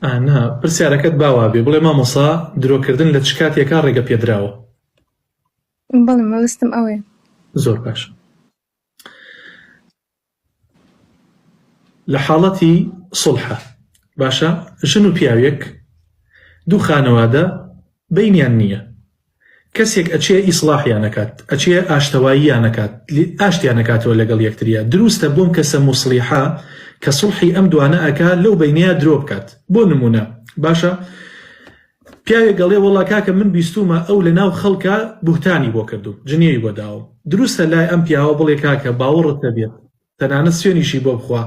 ئا نا پرسیارەکەت با وابێ بڵێ مامۆسا درۆکردن لە چ کاتێکا ڕێگە پێدراوە؟ بەڵێ مەبەستم ئەوەیە. زۆر باشە. لە حاڵەتی سوڵحە باشە ژن و پیاوێک دوو خانەوادە بەینیان نییە کەسێک ئەچێ ئیسڵاحیان ئەکات ئەچێ ئاشتەواییان ئەکات ئاشتیان ئەکاتەوە لەگەڵ یەکتریا دروستە بۆم کەسە موسڵیحە کە سوڵحی ئەم دوانە ئەکا لەو بەینەیا درۆ بکات بۆ نمونە باشە پیاوێک ئەڵێ وەڵا کاکە من بیستومە ئەو لە ناو خەڵکا بوهتانی بۆ کردوم جنێوی بۆ داوم دروستە لای ئەم پیاوە بڵێ کاکە باوەڕت نەبێت تەنانەت سوێنیشی بۆ بخوا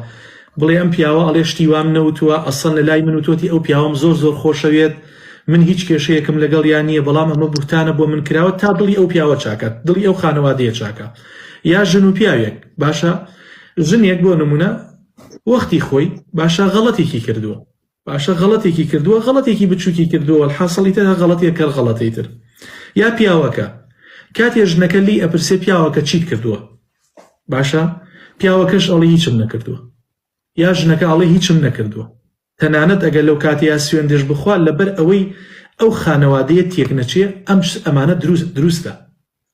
بڵێ ئەم پیاوە ئەڵێ شتی وام نەوتووە ئەسڵەن لە لای من وتۆتی ئەو پیاوەم زۆر زۆر خۆشەوێت من هیچ کێشەیەکم لەگەڵیا نییە بەڵام ئەمە بوهتانە بۆ من کراوە تا دڵی ئەو پیاوە چاکات دڵی ئەو خانەوادەیە چاکە یا ژن و پیاوێک باشە ژنێک بۆ نمونە وەختی خۆی باشە غەڵەتێکی کردووە باشە غەڵەتێکی کردووە غەڵەتێکی بچوکی کردووە وەلحاسڵی تر هەر غەڵەتێک هەر غەڵەتەی تر یا پیاوەکە کاتێ ژنەکە لێی ئەپرسێ پیاوەکە چیت کردووە باشە پیاوەکەش ئەڵێ هیچم نەکردووە یا ژنەکە ئەڵێ هیچم نەکردووە تەنانەت ئەگەر لەو کاتەیا سوێندش بخوا لەبەر ئەوەی ئەو خانەوادەیە تێک نەچێ ئەم ئەمانە دروست دروستە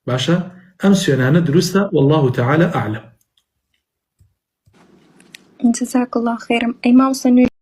باشە ئەم سوێنانە دروستە والله تعالی اعلم جزاک اللە خیرا ئەی مامۆستا نوێژ.